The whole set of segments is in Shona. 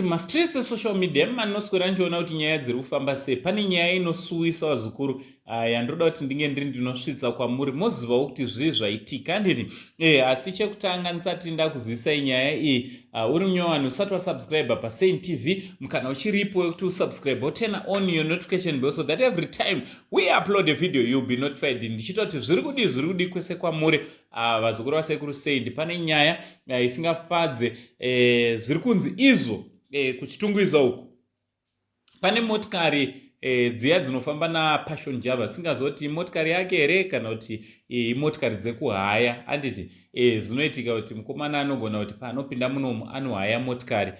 Mastreets esocial media emanoswera ndichiona kuti nyaya dziri kufamba sei. Pane nyaya inosuwisa, vazukuru, yandiroda kuti ndinge ndiri ndinosvitsa kwamuri, mozivawo kuti zvii zvaitika, handiti? Asi chekutanga, ndisati ndakuzivisai nyaya iyi, uri munyowani usati wasubscribe paSaint TV, mukana uchiripo wekuti usubscribe, woturn on your notification bell so that every time we upload a video you'll be notified. Ndichita kuti zviri kudii, zviri kudii kwese kwamuri, vazukuru vasekuru Saint. Pane nyaya isingafadze, zviri kunzi izvo kuChitungwiza uku pane motikari dziya dzinofamba naPassion Java. Singazoti motikari yake here kana kuti imotikari dzekuhaya, handiti? Zvinoitika kuti mukomana anogona kuti paanopinda munomu anohaya motikari,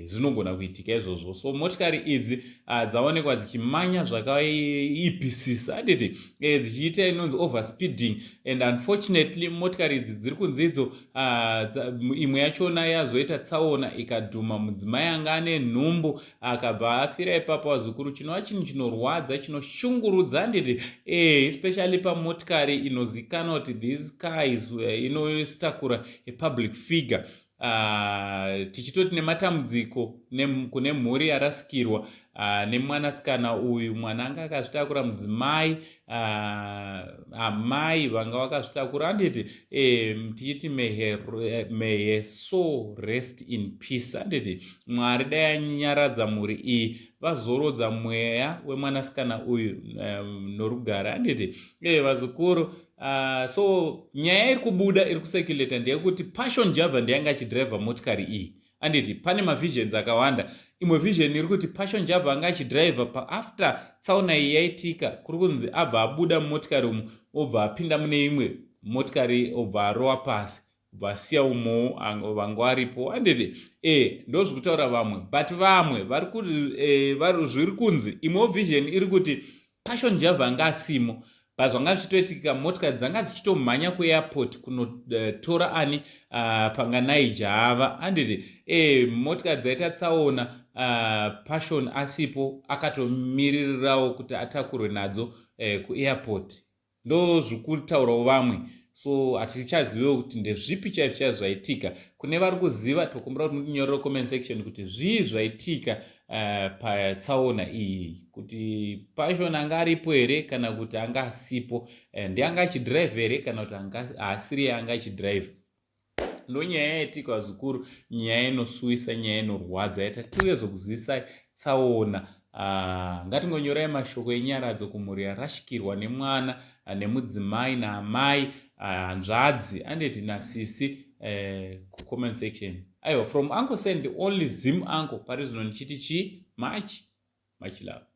zvinogona kuitika izvozvo. So motikari idzi dzaonekwa dzichimanya zvakaipisisa, handiti? Dzichiita inonzi overspeeding, and unfortunately motikari idzi dziri kunzi idzo imwe yachona yazoita tsaona, ikadhuma mudzimai anga ane nhumbu, akabva afira ipapo. Vazukuru, chinova chinhu chinorwadza, chinoshungurudza, handiti? Especially pamotikari inozikanwa kuti this car is inositakura apublic figure. Tichitoti nematambudziko kune mhuri yarasikirwa nemwanasikana uyu, mwana anga akazvitakura, mudzimai, amai vanga vakazvitakura, handiti? Tichiti may her soul rest in peace, handiti? Mwari dai anyaradza mhuri iyi, vazorodza mweya wemwanasikana uyu norugare, handiti? Vazukuru, so nyaya iri kubuda, iri kucirculata, ndeyekuti Passion Java ndeyanga achidhiraivha motikari iyi, handiti? Pane maversions akawanda. Imwe version iri kuti Passion Java anga achidhiraivha, paafter tsaona iyi yaitika, kuri kunzi abva abuda mumotikari umu, obva apinda mune imwe motikari, obva arova pasi, obva asiya umowo vanga varipo, handiti? Ndo zviri kutaura vamwe, but vamwe zviri kunzi imwewo version iri kuti Passion Java anga asimo, but zvanga zvichitoitika, motikari dzanga dzichitomhanya kuairport kunotora ani, Panganai Java, handiti? Motikari dzaita tsaona, Passion asipo, akatomiririrawo kuti atakurwe nadzo kuairport. Ndo zvikutaurawo vamwe. So hatichazivewo kuti ndezvipi chaizvo chaizvo zvaitika. Kune vari kuziva, tokumbira kuti mutinyorere comment section kuti zvii zvaitika patsaona iyi, kuti Passion anga aripo here kana kuti anga asipo, ndianga achidhiraivha here kana kuti haasiriye anga achidhiraivha. Ndo nyaya yaitika, vazukuru, nyaya inosuwisa, nyaya inorwadza yaita tiuye tsaona. Ngatingonyorai mashoko enyaradzo kumhuri yarashikirwa nemwana, nemudzimai, naamai, hanzvadzi, anditi, nasisi, kucomment section. Aiwa, from Uncle Saint, the only Zim uncle pari zvino, ndichiti chii? Much much love.